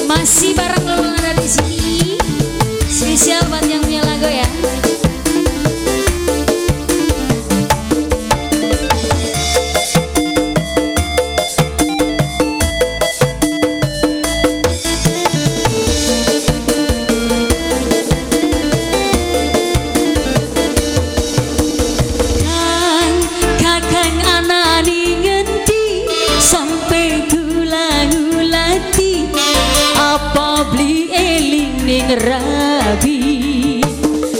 Masih bareng lo ada di sini. Spesial buat yang punya lagu ya. Kang kakang anani ngendi sampai gula-gulati apa beli eling ning rabi.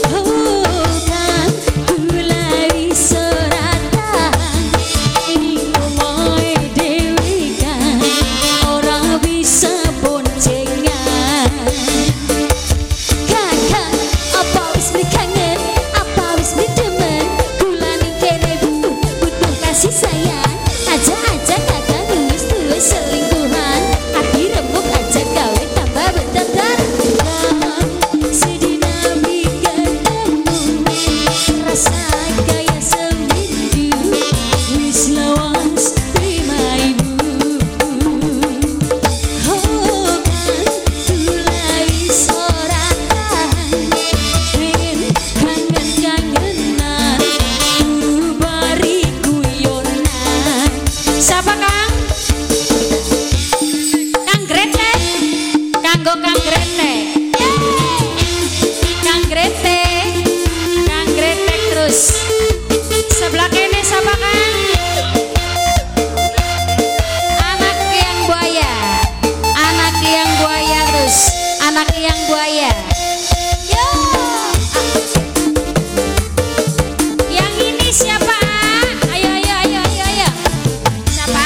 Oh kan kula iso ora tahan ning omahe dhewe kan ora bisa boncengan. Kakang apa wis beli kangen, apa wis beli demen, kula ning kene butuh butuh kasih sayang. Aja-aja kakang wis duwe selingkuhan, ati remuk aja gawe tambah bentar. Sedina ketemu rasa kaya seminggu wis lawas terima ibu. Oh kan kula iso ora tahan pengen kangen-kangenan turu bari guyonan. Siapa Kang? Kang Gretek. Kanggo Kang Gretek. Kang Gretek. Kang Gretek terus. Sebelah kene siapa Kang? Anak yang buaya. Anak yang buaya terus. Anak yang buaya. Yo. Yang ini siapa? Ayo ayo ayo ayo ayo. Siapa?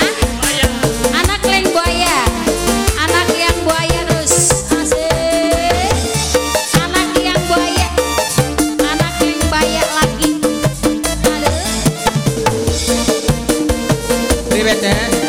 Anak yang buaya. Anak yang buaya terus. Asik. Anak yang buaya. Anak yang buaya lagi. Aduh. Ribet ya.